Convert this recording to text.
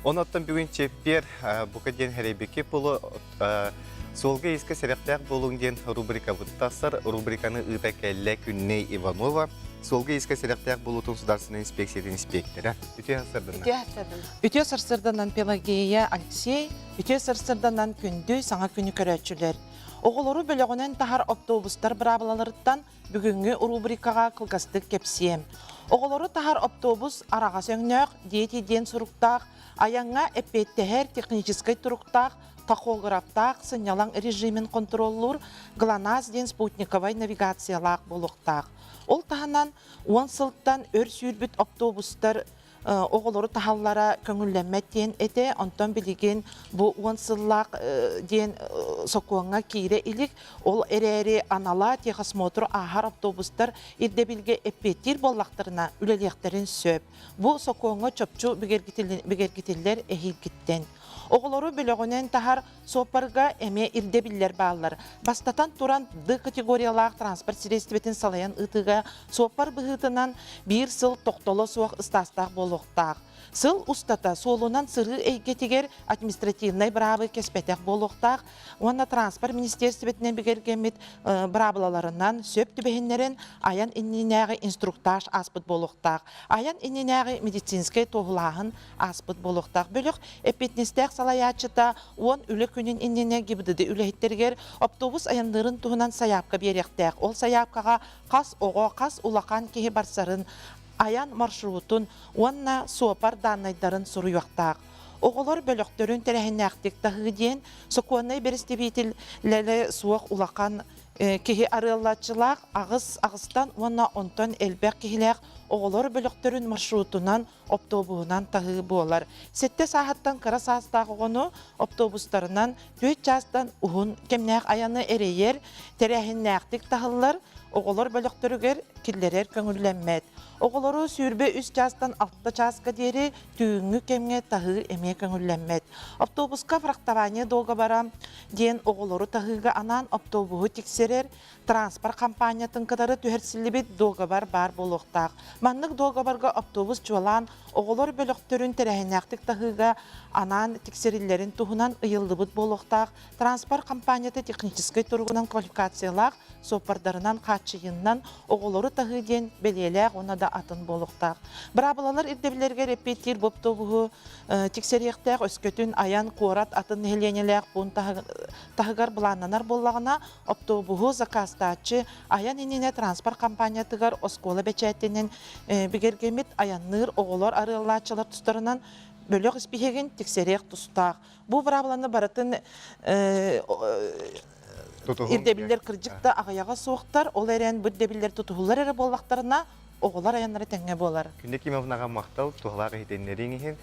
Онон бүгүн чэппиэр бука диэн хэрэйбикки пулу суолга иискэ сэрэхтээх буолуҥ диэн рубрикабыт тахсар. Рубриканы ыыта кэллэ Күннэй Иванова, суолга иискэ сэрэхтээх буолуутун судаарственнай инспекциятын инспектора. Үтүө сарсыарданан. Үтүө сарсыарданан. Үтүө сарсыарданан Пелагея Алексей, үтүө сарсыарданан күндү саҥа күнү көрөөччүлэр. Оҕолору бөлөҕүнэн таһар автобустар быраабылаларыттан Бүгүҥҥү рубрикаҕа кылгастык кэпсиэм. Оҕолору таһар оптуобус араҕас өҥнөөх, дети диэн суруктаах, айаҥҥа эппиэттэһэр техническэй туруктаах, тахографтаах сынньалаҥ режимин хонтуруоллуур ГЛОНАСС диэн спутниковай навигациялаах буолуохтаах. Ол таһынан 10 сылтан өр сүүрбүт оптуобустар оҕолору таһаллара көҥүллэммэт диэн этэ. Онтон билигин бу 10 сыллаах диэн сокуоҥҥа киирэ илик. Ол эрээри анала техосмотр ааһар автобустар ирдэбилгэ эппиэттиир буоллахтарына үлэлиэхтэрин сөп. Бу сокуоҥҥа чопчу бигэргитиллэр эһиилгиттэн. Оҕолору бөлөҕүнэн таһар суоппарга эмиэ ирдэбиллэр бааллар. Бастатан туран, Д категориялаах транспорт сириэстибэтин салайан ыытыыга суоппар быһыытынан биир сыл тохтоло суох ыстаастаах буолуохтаах. Сыл устата суолунан сырыы эйгэтигэр административнай быраабы кэспэтэх буолуохтаах уонна транспорт министиэристибэтинэн бигэргэммит быраабылаларынан сөп түбэһиннэрэн айан иннинээҕи инструктаж ааспыт буолуохтаах. Айан иннинээҕи медицинскэй туоһулааһын ааспыт буолуохтаах бөлөх эппиэтинэстээх салайааччыта 10 үлэ күнүн иннинэ ГИБДД үлэһиттэригэр автобус айанныырын туһунан сайаапка биэриэхтээх. Ол сайаапкаҕа хас оҕо, хас улахан киһи барсарын, айан маршрутун уонна суопар дааннайдарын суруйуохтаах. Оҕолор бөлөхтөрүн тэрээһиннээхтик таһыы диэн сокуоннай бэрэстэбиитэллэрэ суох улахан киһи арыаллааччылаах аҕыс аҕыстан уонна онтон элбэх киһилээх оҕолор бөлөхтөрүн маршрутунан оптуобуһунан таһыы буолар. Сэттэ сааһыттан кыра саастаах оҕону оптуобустарынан 4 чаастан уһун кэмнээх айаны эрэйэр, тэрээһиннээхтик таһыллар, оҕолор бөлөхтөрүгэр киллэрэр көҥүллэммэт. Оҕолору 23 чаастан 6 чааска диэри түүҥҥү кэмҥэ таһыы эмиэ көҥүллэммэт. Автобуска фрахтование дуогабара диэн оҕолору таһыыга анаан автобуһу тиксэрэр транспорт хампаанньатын кытары түһэрсиллибит дуогабар баар буолуохтаах. Маннык дуогабарга автобус чуолаан оҕолор бөлөхтөрүн тэрээһиннээхтик таһыыга анаан тиксэриллэрин туһунан ыйыллыбыт буолуохтаах. Транспорт хампаанньата техническэй туругунан квалификациялаах суоппардарынан хааччыйыннан оҕолору таһыы диэн бэлиэлээх уонна да атын буолуохтаах. Быраабылалар ирдэбиллэригэр эппиэттиир бу автобуһу тиксэриэхтээх өскөтүн айан куорат атын нэһилиэнньэлээх пуун таһыгар былааннанар буоллаҕына Оптуобуһу заказтааччы айан иннинэ транспорт компаниятыгар оскуола бэчээтинэн бигэргэммит айанныыр оҕолор арыаллааччылар тустарынан бөлөх испииһэгин тиксэриэх тустаах. Бу быраабыланы барытын ирдэбиллэр кырдьык да аҕыйаҕа суохтар, ол эрэн бу ирдэбиллэр тутуһуллар эрэ буоллахтарына, оҕолор айаннара тэҥҥэ буолар. Күндэ Кимовнаҕа махтал, туһалаах иһитиннэрииҥ иһин.